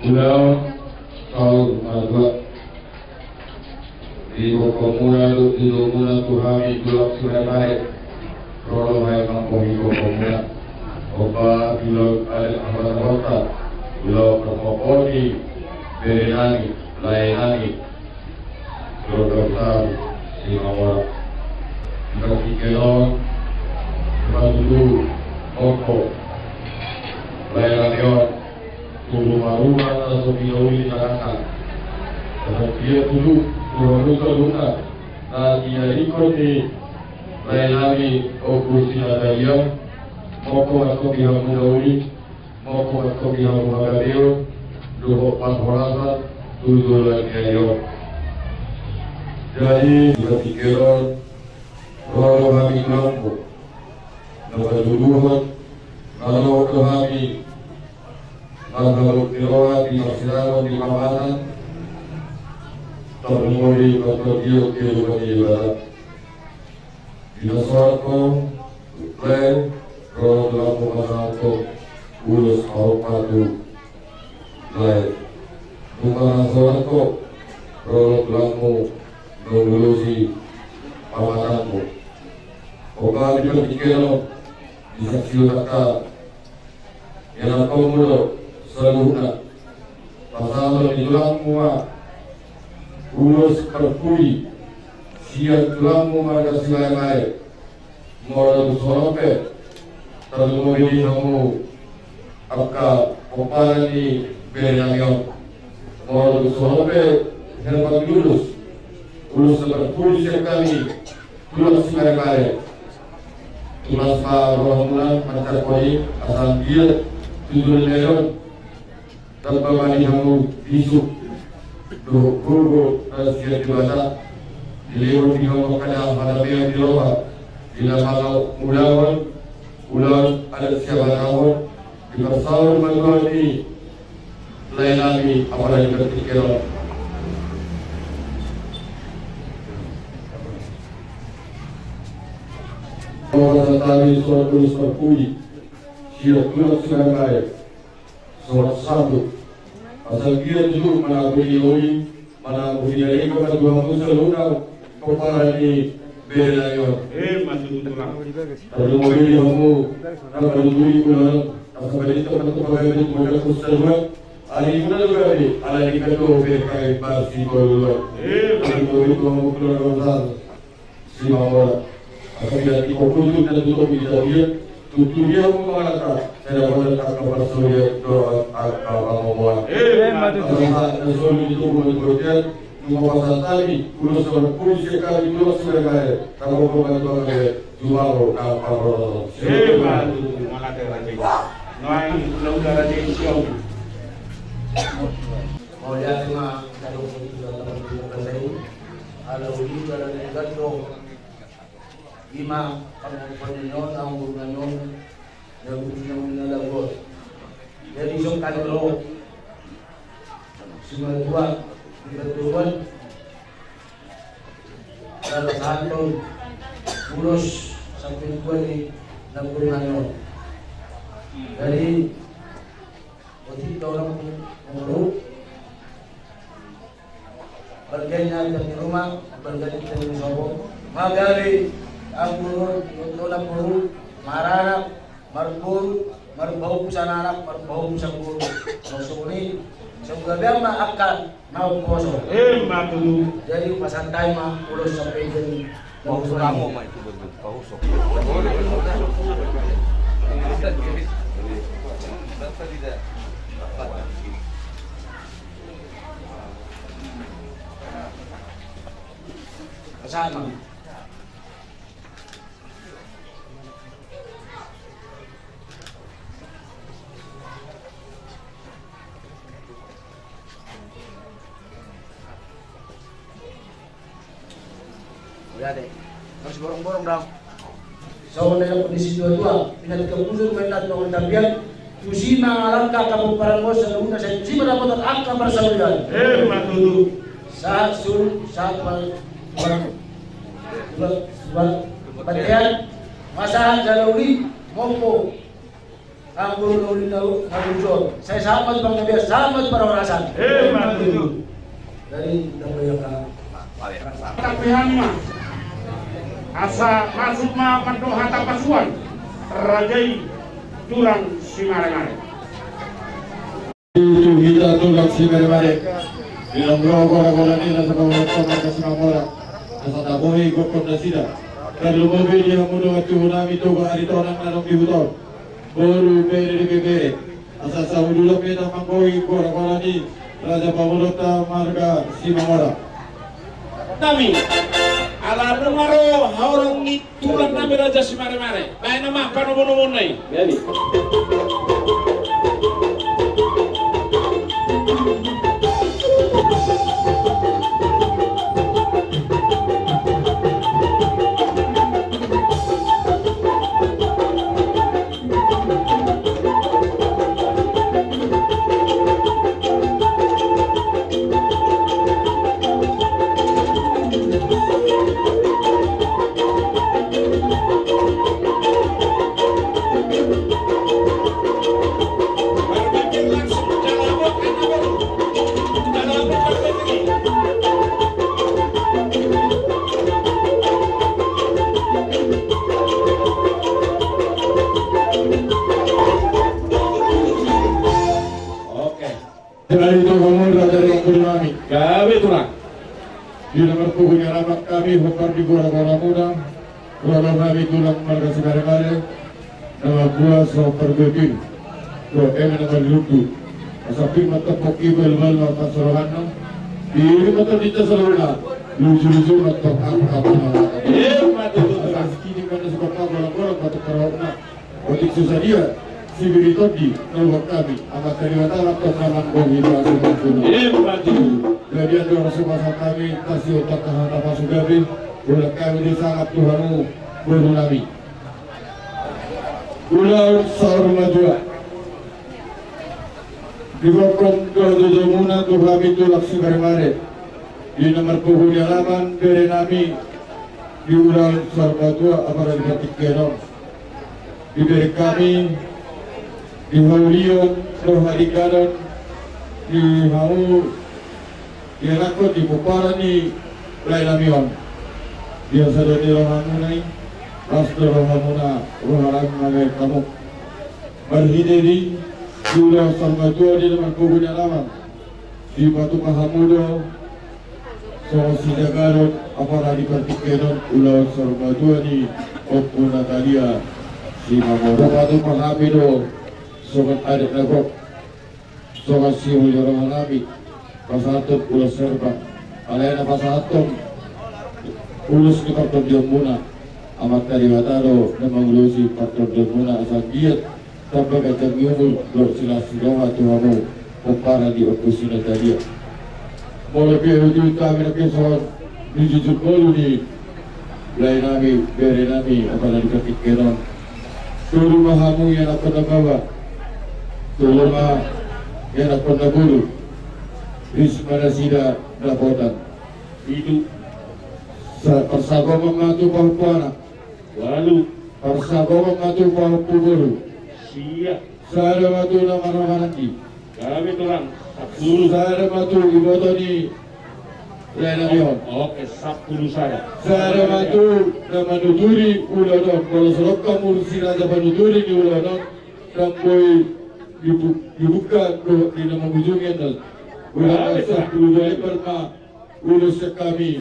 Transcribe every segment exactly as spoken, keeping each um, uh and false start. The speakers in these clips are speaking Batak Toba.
Ulaon saur matua. Di gokhonmuna dohot di dolokmuna tu hami tulang Simarmare. Ro do hami mambohi gokhonmuna. Ompa di ulaon adat na hurang hata, ulaon parmokon ni bere nami, lae nami, keluarga besar Simamora. Di partingkian on, patudu, gokhon, lae nami on, tu ruma-ruma na so pinauli tanganna. Asa dia tudu, tu hamu saluhutna, na tinadingkon ni lae nami Oku Sinatalian, gokhon ma tonggi hamu na uli, gokhon ma tonggi hamu hagabeon, dohot parhorasan, tu joloan ni ari on. Jadi, di partingkian on, ro do hami tulangmu, na patuduhon, na ro do hami, marhabot ni roha di parsirangon ni pamatan, tarlumobi martondion di ruma ni Debata. Di na so adong, lae, ro do tulangmu manangko ulos harompahan tu lae. Nunga na so adong, ro do tulangmu mangulosi pamatanmu. Ompa di partingkian on, di saksi-saksi angka ianakhonmu do saluhutna. Pasahaton ni tulangmu ma ulos parpudi sian tulangmu marga Simarmare. Molo dung so ro pe, tarlumobi di hamu angka pomparan ni bere nami on. Molo dung so ro pe, hea patudu ulos, ulos na parpudi sian hami tulang Simarmare. Tulas ma rohamuna manjangkon i, asa anggiat tu joloan ni ari on, tamba ma di hamu bisuk dohot gogo na sian Debata. Dilehon di hamu angka dalan hadameon di roha, di na mangulahon ulaon adat sihabatahon, di parsaur matua ni lae nami, apala di partingkian on. Ro ma tadi surat ulos parpudi sian tulang Simarmare. Surat satu. Asa anggiat tutu manang ahu di uli, manang ahu di denggan, ma tu hamu saluhutna pomparan ni bere nami on. Emma tutu, tulang. Tarlumobi di hamu na manuturi ulaon on, asa balintang ma tu pagabe tu panggabean saluhutna. Arimuna do gabe, ala ni i do bere nami marsipaolo-oloan. Emma tutu. Tarlumobi di hamu keluarga besar Simamora. Asa di hatimu, tutu, dan tutu di hatimu, tutu dia mau mengatakan, saya dapat angka parsaulian dohot angka pangomoan. Emma tutu. Asa sahat na solu di tubuh dan perhatian, nunga pasahat hami ulos parpudi sian hami tulang Simarmare, tabo pembantu kami, jumago na parroso. Emma tutu. Mauliate ma, mauliate ma, kalau begitu datang di tempat saya. Ala uli, ala uli, gado. Ima, kamu pernah nyon, kamu pernah nyon, na butuh nyon, na lagu. Jadi, so kami ro simatua, di pertuan, ala satu, ulos, sampai dua di, na pernah nyon. Jadi, otik kau orang pun, Balga ni hita di ruma, balga ni hita di sopo. Magabe anggur, tona boru, maranak, marboru, marpaompus anak, marpaompus boru. Songon i, songon gabe ma angka na umposo. Emma tutu. Jadi pasahat hami ma ulos sampai di Pausok hamu ma itu, Bang. Pausok. Pasahat ma. Mauliate. Harus borong-borong dong. Songon na nidok ni situatua, pinantikhon hujur ma inna tu angka tapian, tusi ma mangalangka angka pomparan on, saluhutna sai tusi ma dapotan angka parsaulian. Emma tutu. Sahat solu, sahat pandehan, pasahat jala uli, mompo. Anggur na uli na anggur jol. Sai sahat ma tu panggabean, sahat ma tu parhorasan. Emma tutu. Jadi, ndang boleh ka. Tapi hama. Asa masuk ma mandok hata pasuan. Raja i tulang Simaremare. Tu hita tulang Simaremare. Di na ro goragoran i na sabawa marga Simamora. Asa tabohi gokhon nasida. Tarlumobi di hamu dongan tubu nami Toga Aritonang na adong di huta on. Boru, bere dohot ibebere. Asa sahat tu hita manggohi goragoran i raja pamoruonta marga Simamora. Nami, ala dung ro haorang ni tulang nami raja Simaremare. Baen nama panobonobo na i. Jadi. Oke. Jadi tu hamu raja dohot boru nami. Gabe tulang. Di na marpogu ni alaman hami hombar di goragoramuna. Goragoran nami tulang marga Simaremare. Na mambuat so parbekin. Dohot eme na marlumbu. Asa pir ma topok i balbal ma pansarohanna. Pir ma tondinta saluhutna. Luju-luju ma topok apa-apa. Emma tutu. Asa sititi ma na suka pa goragoran ma topok parhorasanna. Otik so sadia sibiri tondi na hubahen hami, Amanta Debata ma tong na manggohi pasupasu. Emma tutu. Jadi andorang so pasahat hami, tasi otak hata pasu gabe, bulan hami di sangap tu hamu boru nami. Ulaon saur matua. Di gokhon dohot jojomuna tu hami tulang Simaremare. Di na marpogu ni alaman bere nami di ulaon saur matua apala di partingkian on. Di bere hami di haulion dohot hadinganon di hamu di anakkon di pomparan ni lae nami on. Di asa do ni rohamuna i, las do rohamuna, roha nami mangihut hamu. Marhite di ulaon saur matua di na marpogu ni alaman. Dipatupa hamu do songon sijagalon apala di partingkian on ulaon saur matua ni Ompu Natalia Simamora. Dipatupa hami do songon adat na gok, songon siuli roha nami pasahathon ulos herbang. Alai na pasahathon ulos ni partondionmuna, Amanta Debata do na mangulosi partondionmuna asa giot tamba ganjang ni umur dohot silas ni roha tu hamu pomparan ni Ompu Sinatalia. Molo pe hutuhut hami nangkin songon nijujur ngolu ni lae nami bere nami apala di partingkian on. Tolu ma hamu ianakhon na baoa, tolu ma ianakhon na boru. Ris ma nasida dapotan. Pitu. Sa-, parsagoman ma tu pahompu anak. Ualu. Parsagoman ma tu pahompu boru. Sia. Sada ma tu na marhaha nanggi. Gabe tulang. Sampulu. Sada ma tu iboto ni lae nami on. Oke, sampulu sada. Sada ma tu na manuturi ulaon on. Molo so dok hamu si raja panuturi ni ulaon on, ndang boi dibu-, dibuka dohot di na mangujungi on. Gabe tulang. Ulaon sampulu dua ember ma ulos sian hami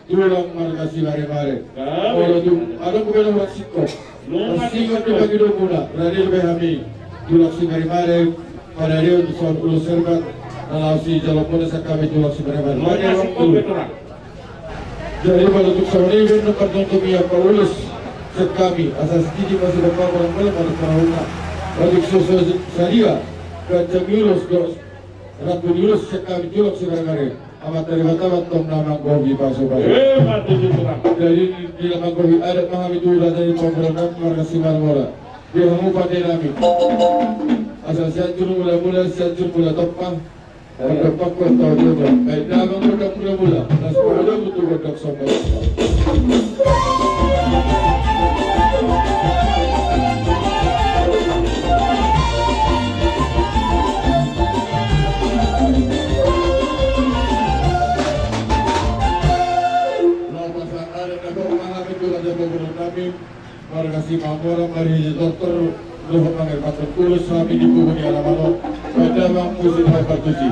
tulang marga Simaremare. Gabe. Molo tung adong pe na hurang singkop, nunga singkop di pangidoanmuna, rade dope hami tulang Simaremare padadeon songon ulos herbang na laho sijaloonmuna sian hami tulang Simaremare. Nunga singkop pe tulang. Jadi molo tung songon i baen na partongtong i angka ulos sian hami asa sititi ma suda panggolang-golang ma tu parhorasanna. Otik so, so sadia ganjang ni ulos dohot rambu ni ulos sian hami tulang Simaremare. Amanta Debata ma tong na manggohi pasupasu. Emma tutu tulang. Jadi di na manggohi adat ma hami tu raja ni panggolang nami marga Simarmora. Di hamu pande nami. Asa Sianjur Mulamula, Sianjur Mulatompa. Mulatompa, Mulatompa. Baen damang gondang mulamula. Las polo tu gondang somba. Mora mari dokter, dohot mangae patok tulus hami di pugu ni alaman on. Pada mampu si Tuhan bertusi.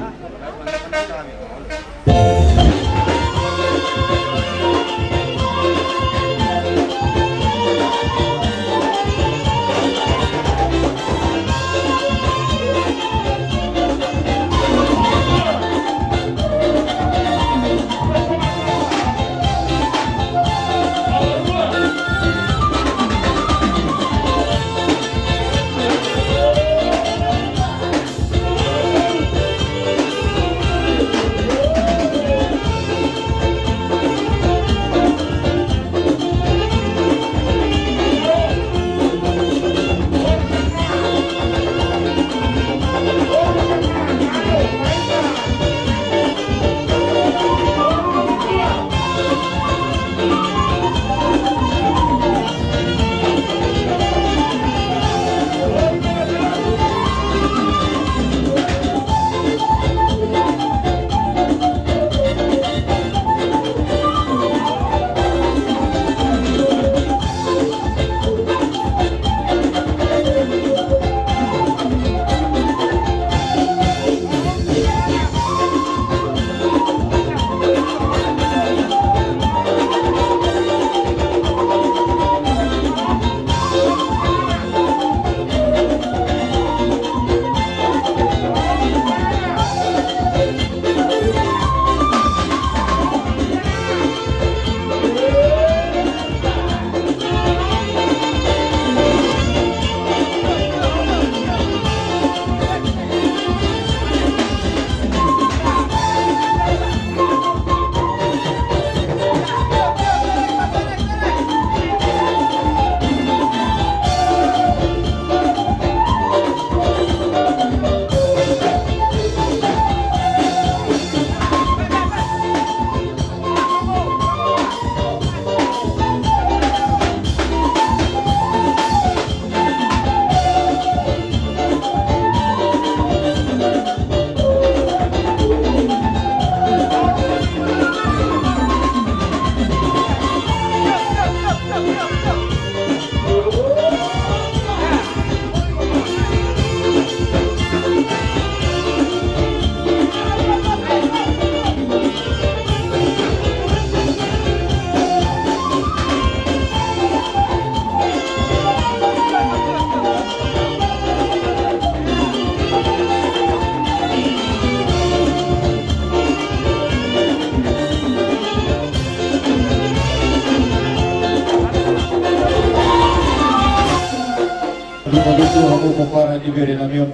Dumenggan tu hamu pomparan ni bere nami on,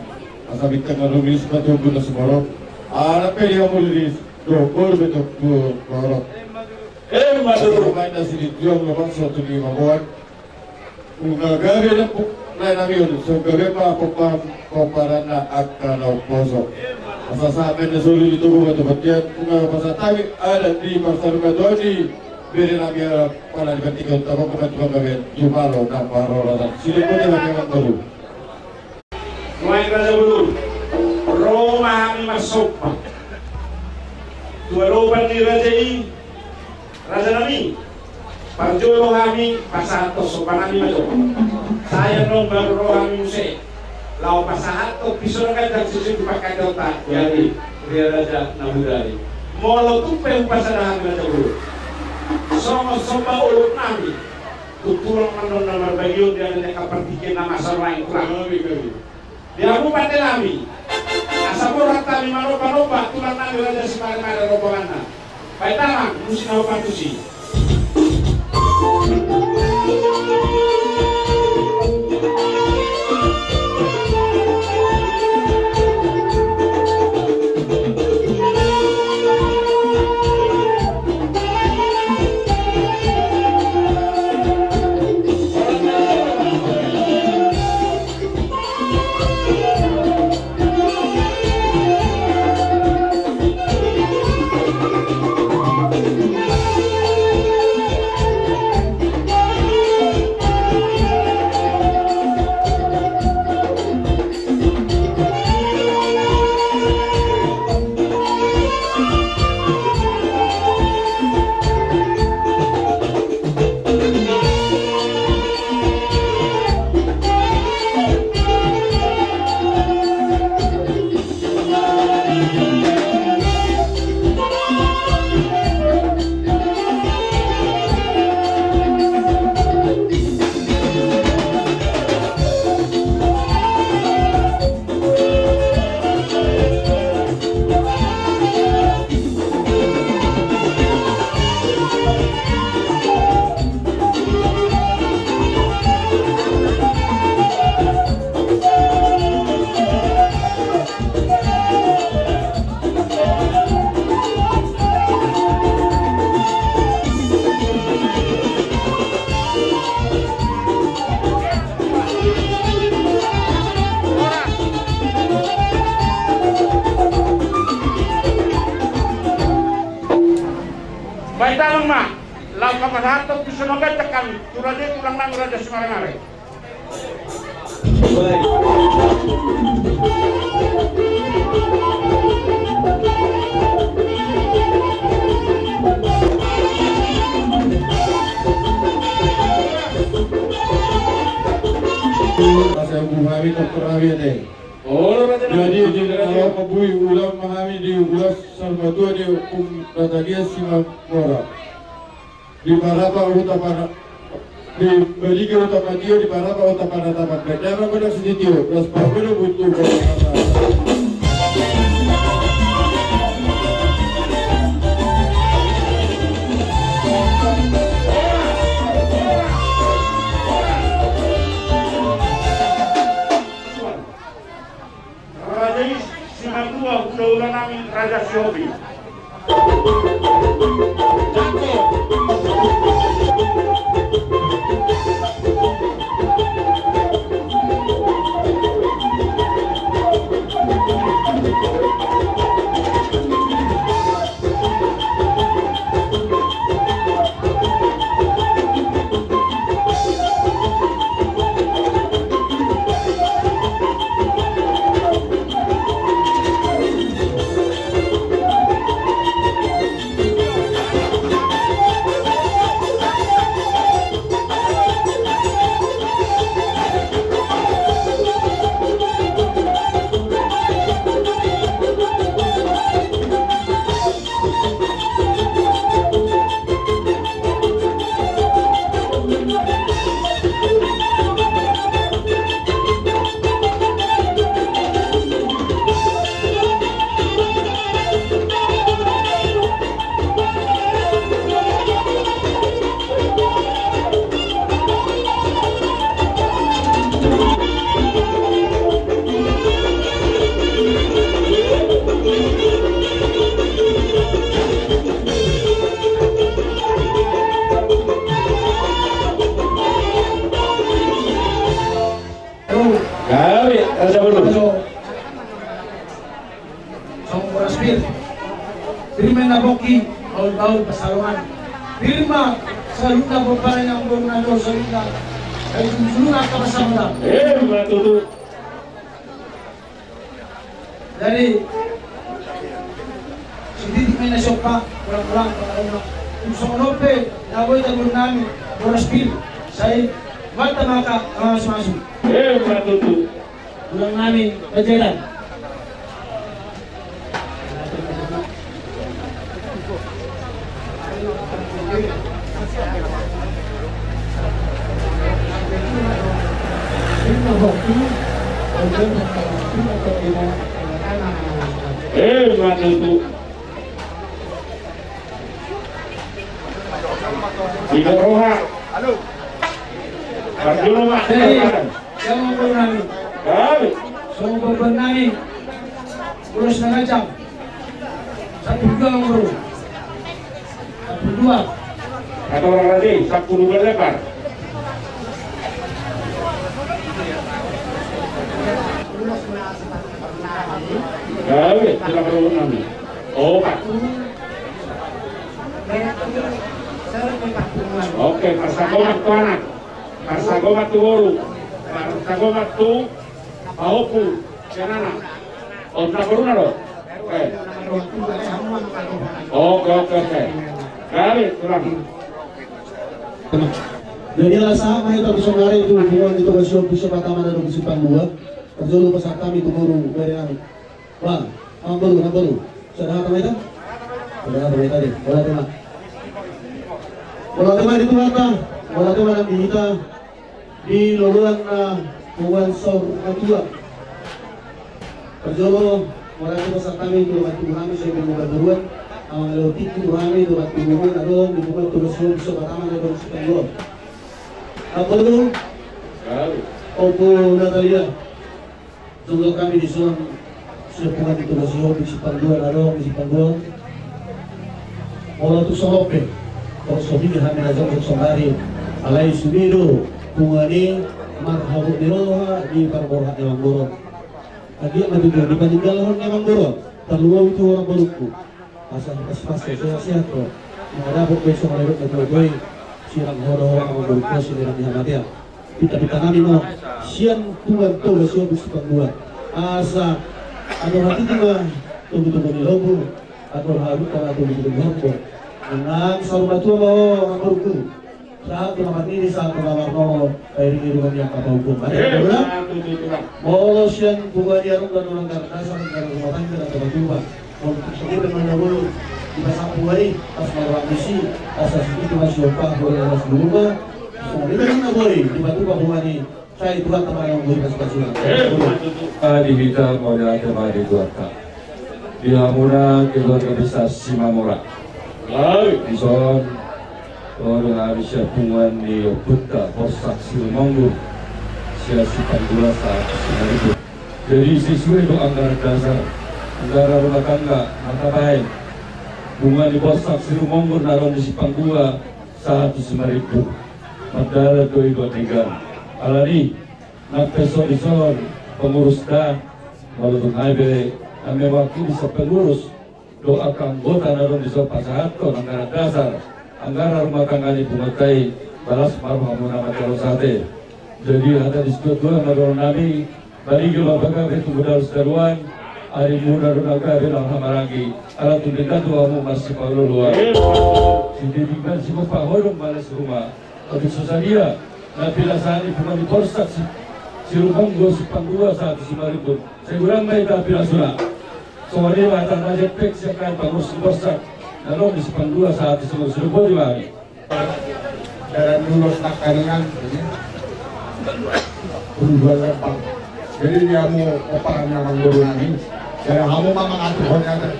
asa bintang na rumiris ma tu ombun na sumorop. Anak pe di hamu riris, do boru pe tu borok. Emma tutu. Pemain na sinituan lobang satu lima boan. Nunga gabe na pu-, lae nami on, so gabe ma pompa-, pomparanna angka na umposo. Asa sahat ma na solu di tubu batu batian, nunga pasahat hami adat di parsarunga tu adat ni bere nami ala pala di pantikan tabo kemen tukang gabe jumalo na paroratan. Sini pun dia pakai mangguru. Nuaeng raja boru, ro ma hami marsomba tu adopan ni raja i, raja nami. Parjolo hami pasahathon somba nami ma jo. Sai annon baru ro hami muse laho pasahathon piso na ganjang susu tu pangkataion ta. Jadi, ria raja na muda i, molo tung pe hupasada hami raja boru, songon somba olop nami. Tulang ma annon na marbagion di angka partingkian na masa nuaeng tulang. Di hamu pande nami, asa borhat hami manomba-nomba tulang nami raja Simaremare rombonganna. Baen damang musik na hupantusi. Baik, tanggung ma. Laos pasahathon tu songon i hami tu raja i, tulang nami Raja Simaremare. Asa umur hami doktor hami ate. Jadi, jadi, kalau pabui ulang ma hami di ulas salmatua di Om Natalia Simanggora. Di Parapa Huta Pana, di Baliga Huta Patio, di Parapa Huta Panatapan. Bedana beda sisi tio, las pabeda butuh. Raja i Simanggua, hulahula nami Raja Sihombing. Gabe, ada belum? Songon boras pir. Pir ma na pongki, baul-baul pansalongan. Pir ma saluhutna pomparan ni amangboru na dua saluhutna. Ai tung saluhutna angka pansalongan. Eh, ma tutu. Jadi, sititik ma i na siompa, ulang-ulang, ulang-ulang. Tung songon on pe, na boi taboan nami, boras pir, sai, mata maka, ah, masu-masu. Eh, ma tutu. Tulang nami, Panjaitan. Eh, ma tutu. Tidak roha. Parjolo ma. Jadi, songon boru nami. Gabe. Songon boru nami. Ulos na gajang. Sampulu dua, amangboru. Sampulu dua. Atau orang lagi, sampulu dua lebar. Gabe, tulang boru nami. Opat. Oke, parsagoman tu anak. Parsagoman tu boru. Parsagoman tu pahompu. Sian anak. Om na boruna do. Oke. Oke, oke, oke. Gabe, tulang. Jadi, ala sahat ma hita tu saonari tu hubungan ni Toga Sihombing Sipata Mata dohot Sipanggua. Parjolo pasahat hami tu boru bere nami. Bah, amangboru, amangboru. Sada hata ma hita? Sada hata ma hita deh. Mauliate ma. Mauliate ma di Tuhanta. Mauliate ma nang di hita. Di loloan na poguan saur matua. Parjolo, mauliate pasahat hami tu amang tubu nami Sihombing Muka Toruan, amang lehotik tu hami tu amang tubu na adong di poguan Toga Sihombing Sipata Mata dohot Sipanggua. Amangboru, Ompu Natalia. Tunggal hami dison, sian punguan ni Toga Sihombing Sipanggua na adong di Sipanggua. Molo tung songon on pe, torus hami na jongjong saonari. Alai sude do punguan i marhabot ni roha di parborhat ni amangboru on. Anggiat ma tutu dipaninggalakhon ni amangboru on. Tarlumobi tu ho amangborungku. Asa, asa, asa, sehat-sehat ho. Mangadapi pe songon na nidok ni natuatua i, sirang ho do ho amang boru, sirang ni hamatean. Pintapinta nami ma sian punguan Toga Sihombing Sipanggua, asa andor hatiti ma togutogu ni lombu, andor halumpang ma togutogu ni horbo. Nang saur matua ma ho amang boru, sahat tu na marnini, sahat tu na marnono, pairingiringi ma nian angka pahumpung. Molo sian punguan i, adong do anggaran dasar, anggaran rumah tangga, anggaran rumah tangga. Songon i pe ma na boi dipasahat punguan i, asa marroha misi, asa sititi ma siompa, boru na siluman. Songon i pe ma na boi dipatupa punguan i. Sai Tuhanta ma na boi pasupasuna. Di hita mauliate ma di Tuhanta. Di hamuna keluarga besar Simamora. Dison ro do hami sian punguan ni ompunta Borsak Sirumonggur, sian Sipanggua sahat tu Simaribur. Jadi sesuai do anggaran dasar, anggaran rumah tangga na tabaen, punguan ni Borsak Sirumonggur na adong di Sipanggua sahat tu Simaribur, mardalan do i dohot denggan. Alani nang pe songon i, dison pengurus da, molo tung hami pe na mewakili sian pengurus dohot angka anggota na adong dison pasahathon anggaran dasar, anggaran rumah tangga ni punguanta i, balas ma rohamuna ma jalo sate. Jadi hata ni situatua ma dohonon nami, baligomuna ma gabe tu mudal sitadoan, arimuna do na gabe na hamaranggi, ala tung denggan do hamu marsipaolooloan. Sititi ma sigompa, hodong ma las rumah. Otik so sadia na pinasahat ni punguan ni Borsak Si, Sirumonggur, Sipanggua sahat tu Simaribur, sai godang ma hita pinasuna. Songon i ma hata na jempek sian hami pengurus ni Borsak na adong di Sipanggua sahat tu Simaribur, songon i ma hami. Dalan ulos nangkaningan. Jadi di hamu pomparan ni amang boru nami, jadi hamu ma mangaturhon i ate.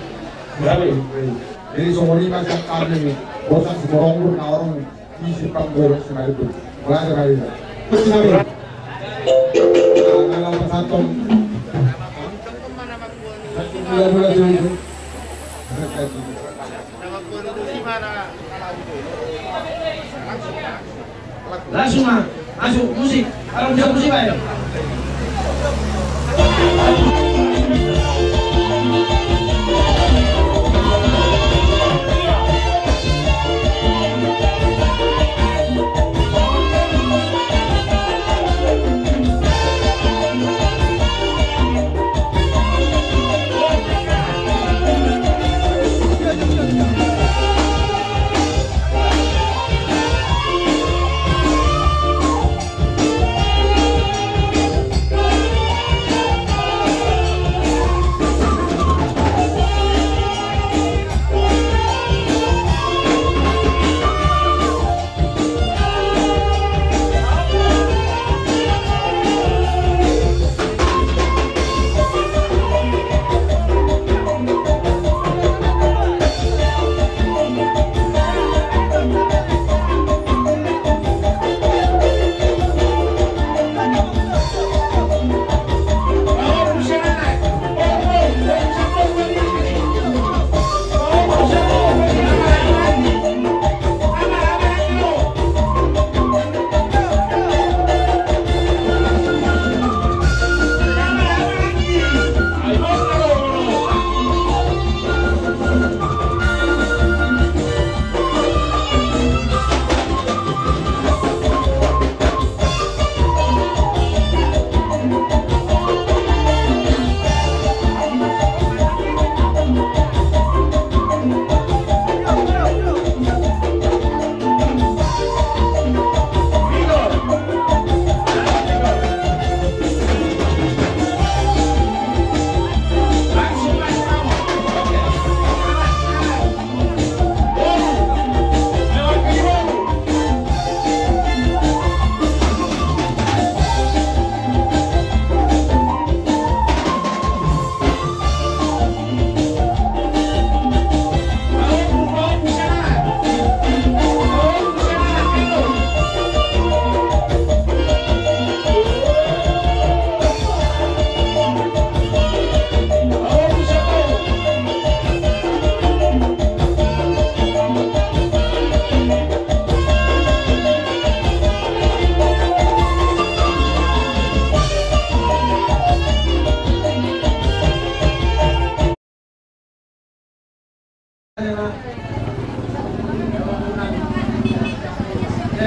Jadi songon i ma sian hami Borsak Sirumonggur na adong di Sipanggua, Simaribur. Mauliate ma di hita. Terus nami. Nah, nah, pasahathon. Mula-mula dulu. Langsung ma masuk musik. Kalau bisa musik, baik.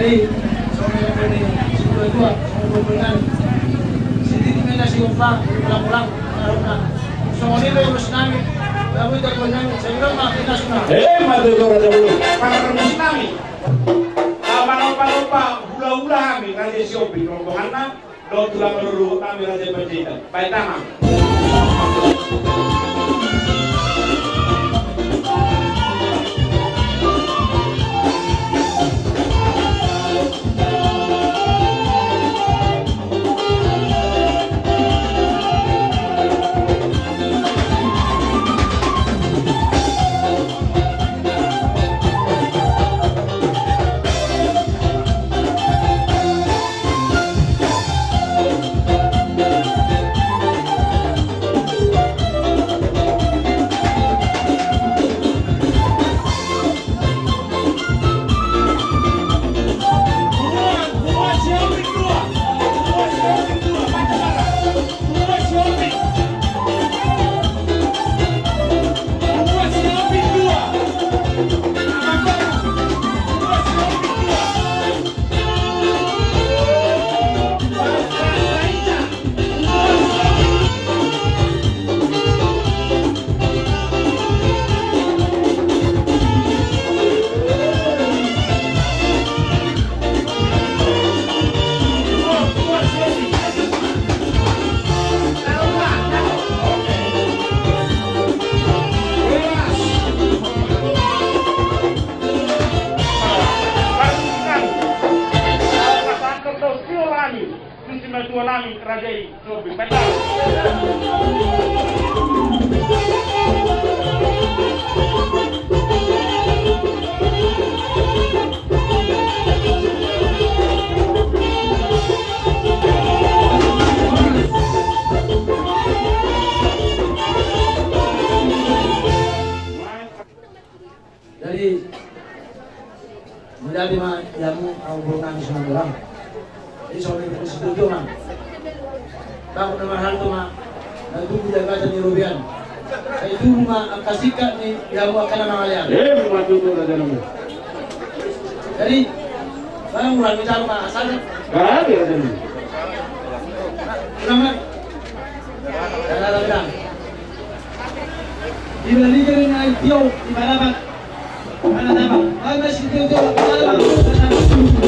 Songon i ma na sigompa, songon i ma na ulos nami, na boi tarbahen nami, sai ro ma pinasuna. Eh, ma tutu raja bolon. Parmusik nami. Manopa-nopa hula-hula hami, raja Sihombing, rombonganna, dohot tulang rorobot nami, raja Panjaitan. Baen damang. Tusi matua nami raja i Sihombing. Jadi, mauliate ma di hamu, hamu boru nami Simanjorang. Jadi, songon i ma na situtu, Amang. Baru na marhalto ma, na tubu di bagasan ni robean. Sai tubu ma angka singkat ni di hamu angka na mangalean. Eh, ma tutu raja nami. Jadi, baru na marhalto ma, saja. Baru, raja nami. Ulang, Amang. Ulang, ulang, ulang. Di balikan na i tio, di balapan. Mana nama? Mana si tio, tio, balapan.